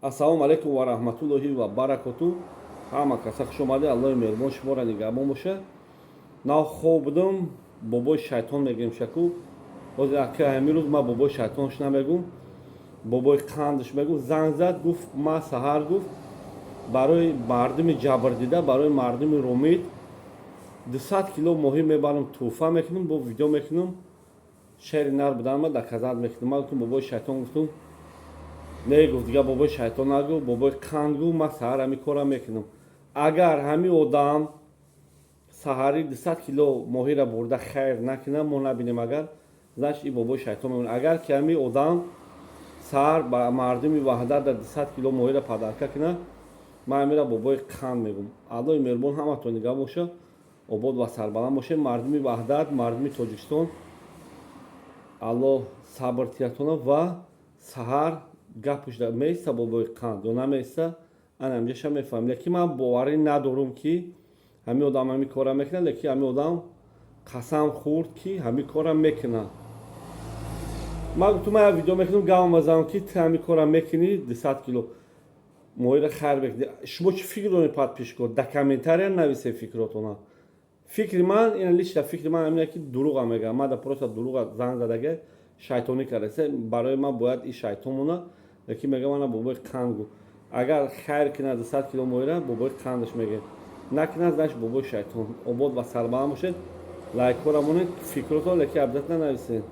Ассалому алайкум ва раҳматуллоҳи ва баракоту. Ҳама каса хуш омадед. Аллоҳи меҳрубон шуморо нигаҳбон боша. Нав хоб будам, бобои шайтон мегӯем шаку. Ҳозир ака, ҳамин рӯз ман бобои шайтонш намегӯм, бобои қандш мегӯм. Занг зад, гуфт: «Ман саҳар, — гуфт, — барои мардуми ҷабрдида, барои мардуми Ромит 200 кило моҳӣ мебарам, тӯҳфа мекунам, бо видео мекунам, шери нар буданма доказать мекунам». Ман гуфтам: «Бобои шайтон», гуфтум. «Не, — гуфт, — дига бобои шайтон нагӯ, бобои қанд гӯ. Ман саҳар ҳамин корра мекунам». Агар ҳамин одам саҳарӣ 200 кило моҳиро бурда хайр накунам, мо набинем агар, значит, и бобои шайтон мемонад. Агар ки ҳамин одам саҳар ба мардуми Ваҳдат дар 200 кило моҳиро подарка кунад, ман ҳамира бобои қанд мегӯм. Аллоҳи меҳрубон ҳаматон нигаҳ боша, обод ва сарбаланд бошед. Мардуми Ваҳдат, мардуми Тоҷикистон, Аллоҳ сабр тиятона. Ва саҳар гапш меиста бобои қанд ё намеиста, ана ҳамҷаша мефаҳмем. Лекин ман боварӣ надорум, ки ҳамин одам ҳамин корра мекунад. Лекин ҳамин одам қасам хӯрд, ки ҳамин корра мекунад. Ман гуфтум: «Ман як видео мекунам, гап мезанам, ки ту ҳамин корра мекунӣ, 200 кило моҳиро хайр мекунӣ». Шумо чӣ фикр доред, подписчико? Да комментария нависед фикротона. Фикри ман ин, лично фикри ман ҳамин, ки дурӯға мегӯям. Ман да просто дурӯға занг задага, шайтонӣ кардасе. Барои ман бояд и шайтон монад, лекин мегӯям: «Ана бобои қанд гӯ». Агар хайр кунад 200 кило моҳира, бобои қандаш мегӯем, накунад, значит, бобои шайтон. Обод ва сарбаланд бошед. Лайкҳоро монед, фикротон лекин обязательно нависед.